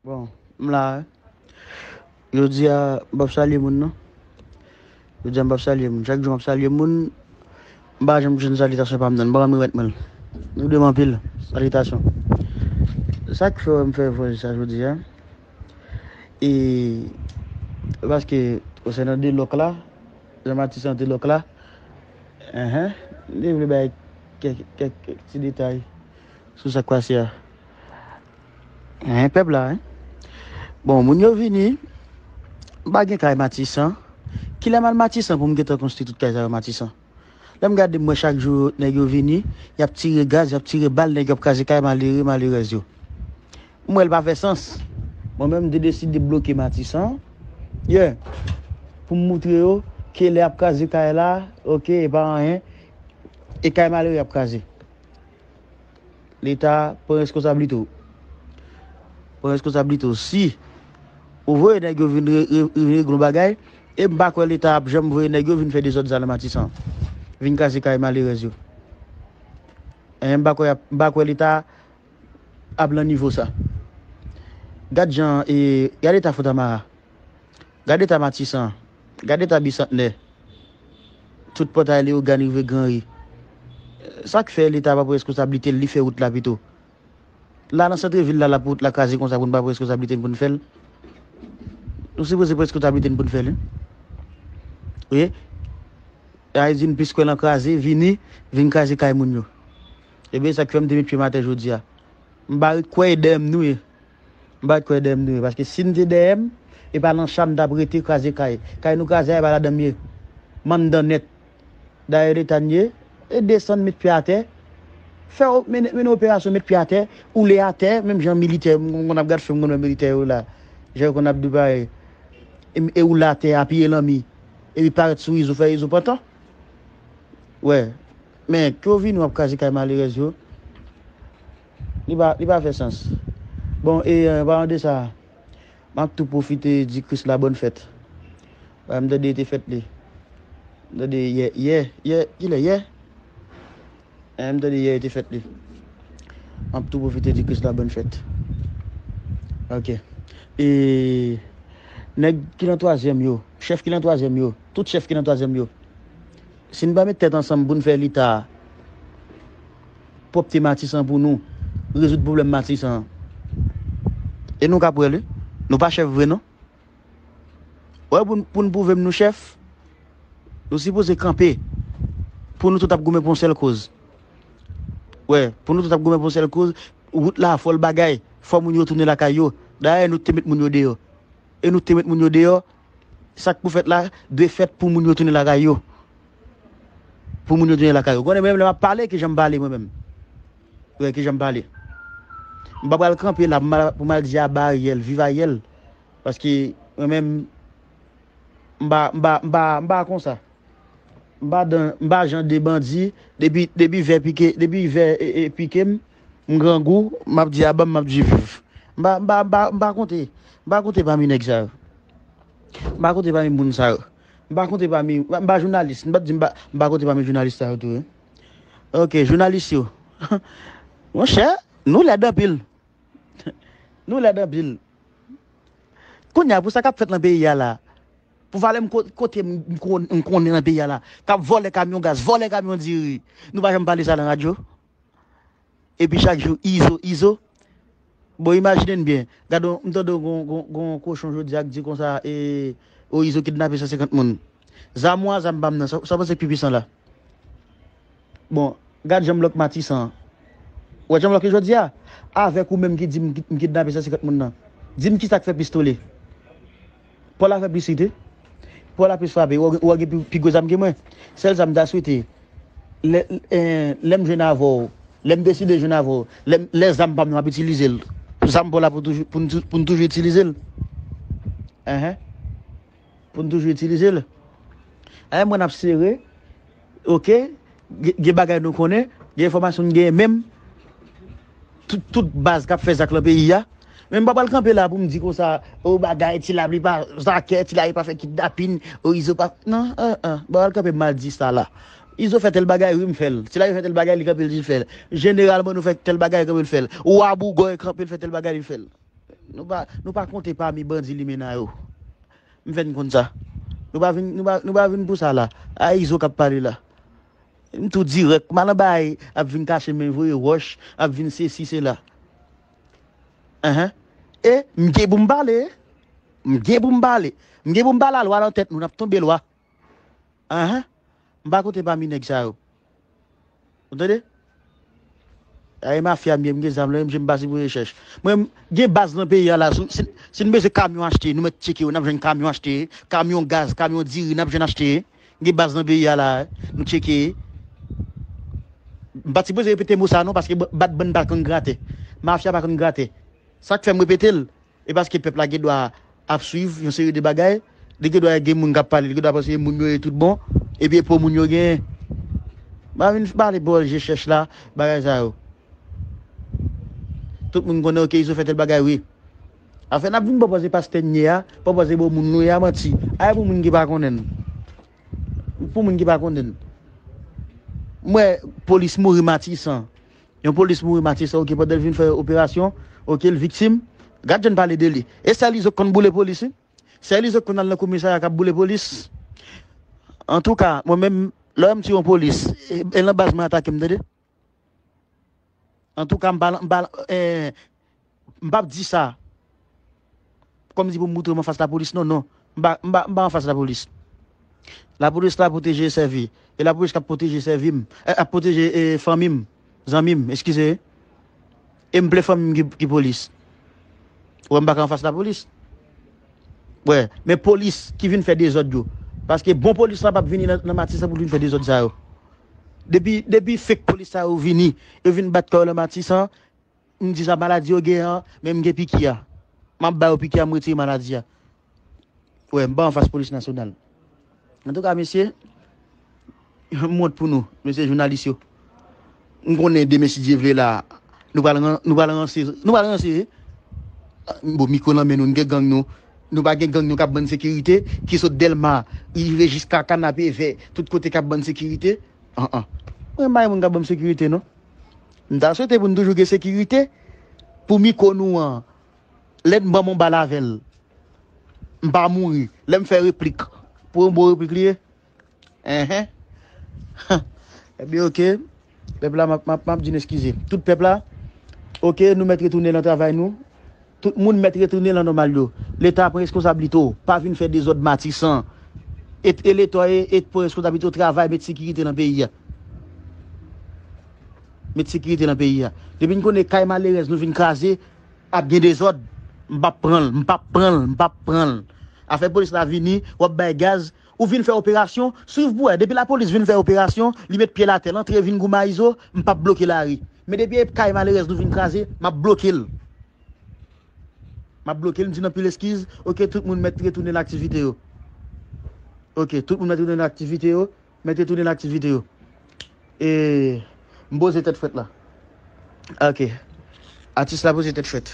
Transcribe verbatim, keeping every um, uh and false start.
Bon, m la, wi. Jodi a, m p ap salye moun, non. Jodi a, m p ap salye moun. Chak jou, m ap salye moun. M pa janm jwenn salyitasyon pa m, non. M pa konn remèt mwen l. Nou de m anpil. Salyitasyon. Sa k fè m fè vwèl sa jodi a, e, paske, konsènan de lòk la, jan Matisan te lòk la, enhen, m te vle bay kèk, kèk, kèk ti detay sou sa k pase a. Hein, pèp la, hein. Bon, moun yo vini, m pa gen kay Matisan. Kilè m al Matisan pou m gentan konstwi tout kay sa yo Matisan? Lè m gade, m wè chak jou nèg yo vini, y ap tire gaz, y ap tire bal, nèg yo ap kraze kay malere, malerèz yo. M wè l pa fè sans. Mwen menm, m te deside bloke Matisan, yeah, pou m moutre yo ke lè y ap kraze kay la, oke, e pa anyen, e kay malere y ap kraze. Leta, pran reskonsablite w. Pran reskonsablite w. Si ou voye nèg yo vin re-, re-, vin regle yon bagay, e m pa kwè Leta ap janm voye nèg yo vin fè dezòd sa nan Matisan. Vin kraze kay malerèz yo. E m pa kwè, m pa kwè Leta ap lan nivo sa. Gad jan, e, gad eta Fontamara. Gad eta Matisan, gad eta Bisantnè. Tout pòtay Leyogàn rive Granri. Sa k fè Leta pa pran reskonsablite l, li fè wout la pito? La nan santrevil la, l ap wout la kraze konsa pou n pa pran reskonsablite n pou n fè l? Nou sipoze pran reskonsablite n pou n fè l, wi. Wi. Ayiti n plis kwè nan kraze, vini, vin kraze kay moun yo. Ebyen, sa k fè m te met pye m atè jodi a. M pa ret kwè e dèyè m nou ye. M pa t kwè dèyè m nou ye, paske si n te dèyè m, e pa nan cha m t ap rete kraze kay. Kay nou kraze a, e pa ladan m ye. M anndan nèt. Dayè Leta n ye, e desann, met pye atè. Fè o-, mennen, mennen operasyon, met pye atè, woule atè, menm jan militè, m konn ap gad fim, m konn wè militè yo la. Jan yo konn ap di bagay, e, e woule atè, apiye lanmi, epi parèt sou Izo, fè Izo pantan. Wè, men, ke w vini w ap kraze kay malerèz yo, li pa, li pa fè sans. Bon, e, an palan de sa, m ap tou pwofite di Chris la bòn fèt. Wè, m tande e te fèt li. M tande yè, yè, yè, kilè yè? E, m tande yè e te fèt li. M ap tou pwofite di Chris la bòn fèt. Oke. E nèg ki nan twazyèm yo, chèf ki nan twazyèm yo, tout chèf ki nan twazyèm yo, si n pa met tèt ansanm pou n fè Leta pwòpte Matisan pou nou, rezoud pwoblèm Matisan an, e nou ka pran l, wi. Nou pa chèf vre, non. Wè, pou n, pou n pwouve m nou chèf, nou sipoze kanpe pou nou tout ap goumen pou yon sèl koz. Wè, pou nou tout ap goumen pou yon sèl koz, wout la, fò l bagay, fò moun yo tounen lakay yo. Dayè, nou te met moun yo deyò. E nou te met moun yo deyò, sa k pou fèt la, dwe fèt pou moun yo tounen lakay yo. Pou moun yo tounen lakay yo. Konnen mwen menm lè m ap pale, kijan m pale mwen menm. Wè, kijan m pale. M pa pral kanpe la pou m al, pou m al di aba Ariel, viv Ariel. Paske mwen menm, m pa, m pa, m pa, m pa konsa. M pa dan, m pa jan de bandi, depi, depi vè pike, depi vè, e, e, pike m, m grangou, m ap di aba, m ap di viv. M pa, m pa, m pa, m pa konte, m pa konte pami nèg sa yo. M pa konte pami moun sa yo. M pa konte pami, m pa, m pa jounalis. M pa di m pa, m pa konte pami jounalis sa yo tou, wi. Oke, jounalis yo. Monchè, nou lèd anpil. Nou lèd anpil. Kounye a, pou sa k ap fèt nan peyi a la, pou valè m ko-, kote m, m kon-, m konnen nan peyi a la, k ap vòlè kamyon gaz, vòlè kamyon diri, nou pa janm pale sa nan radyo? Epi chak jou, Izo, Izo. Bon, imajine n byen. Gade, m tande gon, gon, gon kochon jodi a k di konsa, e, o, Izo kidnape san senkant moun. Zam ou a, zam pa m nan. Sa, sa w panse k pi pwisan la? Bon, gad jan m lòk Matisan an. Ou wè jan m lòk li jodi a? Avèk ou menm ki di m ki, m kidnape san senkant moun nan. Di m kisa k fè plis tole? Pòl la fè plis rite. Pòl la plis frape. Ou, ou gen pi, pi gwo zam ke mwen. Sèl sa m ta swete, lè, eh, lè m jwenn avè w, lè m deside jwenn avè w, lè, lè zam pa m nan, m ap itilize l. Zam Pòl la pou toujou, pou n tou-, pou n toujou itilize l. Enhen. Pou n toujou itilize l. Enhen, mwen ap sere. Oke. Gen, gen bagay nou konnen, gen enfòmasyon n genyen menm. Tout, tout baz k ap fè zak lan peyi a. Men m pa pral kanpe la pou m di konsa, o bagay, Ti Lapli pa zakè, Ti Lapli pa fè kidnapin, o Izo pa, non, an, an, m pa pral kanpe m al di sa la. Izo fè tèl bagay, wi, m fè l. Ti Lapli fè tèl bagay, li kanpe, li di l fè l. Jeneralman, nou fè tèl bagay, kanpe, l fè l. Wa Bougòy kanpe, l fè tèl bagay, li fè l. Nou pa, nou pa konte pami bandi limena yo. M fè n konn sa. Nou pa vin, nou pa, nou pa vin pou sa la. A Izo k ap pale la. M tou dirèk. M al anba ap vin kache men voye wòch, ap vin sesi sela. Enhen. E m gen pou m pale. M gen pou m pale. M gen pou m pale a lwa nan tèt nou, n ap tonbe lwa. Enhen. M pa konte pami nèg sa yo. Ou tande? Ay mafya m ye, m gen zam, lè m je m pa sipoze chèch. Mwen, m gen baz nan peyi a la. Si, si, si n bezwen kamyon achte, nou mèt tcheke yo, n ap jwenn kamyon achte, kamyon gaz, kamyon diri, n ap jwenn achte. Gen baz nan peyi a la, nou tcheke. M pa t sipoze repete mo sa non, paske b-, bat bann pa konn grate. Mafya pa konn grate. Sa k fè m repete l, e paske pèp la gen dwa ap swiv yon seri de bagay, li gen dwa gen moun k ap pale, li gen dwa panse moun yo ye tout bon, epi e po moun yo genyen. M pa vin pale bò je chèch la, bagay sa yo. Tout moun konnen, oke, Izo fè tèl bagay, wi. Afè n ap vin pwopoze pastè n ye a, pwopoze bon moun nou ye a, manti. Ay pou moun ki pa konnen n. Pou moun ki pa konnen n. M wè polis mouri Matisan. Yon polis mouri Matisan, oke, pandan l vin fè operasyon, oke, l viktim. Gad jan n pale de li. E sèl Izo k konn boule polis, wi. Sèl Izo k konn al nan komisarya k ap boule polis. Antouka, mwen menm, lè w wè m tiye yon polis, e, e nan baz mwen atake m, tande? Antouka, m pa, m pa, eh, m p ap di sa kòmsi pou m moutre m anfas lapolis, non, non. M pa, m pa, m pa anfas lapolis. Lapolis la pwoteje e sèvi. E lapolis k ap pwoteje e sèvi m, eh, ap pwoteje, eh, fanmi m, zanmi m, eskize. E m ple fanmi m ki, ki polis. Ou wè m pa ka anfas lapolis. Wè, men polis ki vin fè dezòd yo. Paske bon polis la p ap vini nan, nan Matisan pou l vin fè dezòd sa yo. Depi, depi fake polis sa yo vini, yo vin bat kò yo nan Matisan, m di sa maladi yo gen an, men m gen piki a. M ap ba yo piki a, m retire maladi a. Wè, m pa anfas polis nasyonal. Antouka, mesye, m wont pou nou, mesye jounalis yo. M konnen demen, si Dye vle la, nou pral ran-, nou pral ranse, nou pral ranse. Bon, mikwo nan men nou, n gen gang nou. Nou pa gen gang nou k ap ban n sekirite, ki sot Dèlma, rive jiska Kanapevè, tout kote k ap ban n sekirite. An, an. Mwen, m pa gen moun k ap ban m sekirite, non. M ta swete pou n toujou gen sekirite. Pou mikwo nou an, lè n ban m yon bal avè l, m pa mouri. Lè m fè replik, pou yon bon replik li ye. Enhen. Ebyen, oke. Pèp la, m ap, m ap, m ap di n eskize. Tout pèp la, oke, nou mèt retounen nan travay nou. Tout moun mèt retounen nan nòmal yo. Leta pran reskonsablite w. Pa vin fè dezòd Matisan. E, e Leta e, e pran reskonsablite w, travay, met sekirite nan peyi a. Met sekirite nan peyi a. Depi n konnen kay malerèz nou vin kraze, ap gen dezòd. M p ap pran l, m p ap pran l, m p ap pran l. Afè polis la vini, w ap bay gaz, ou vin fè operasyon, swiv pou wè. Depi lapolis vin fè operasyon, li met pye l atè, l antre vin goumen a Izo, m p ap bloke lari. Men depi e kay malerèz nou vin kraze, m ap bloke l. M ap bloke l, m di n anpil eskiz. Oke, tout moun mèt retounen nan aktivite yo. Oke, tout moun mèt retounen nan aktivite yo. Mèt retounen nan aktivite yo. E m poze tèt frèt la. Oke. Atis la poze tèt frèt.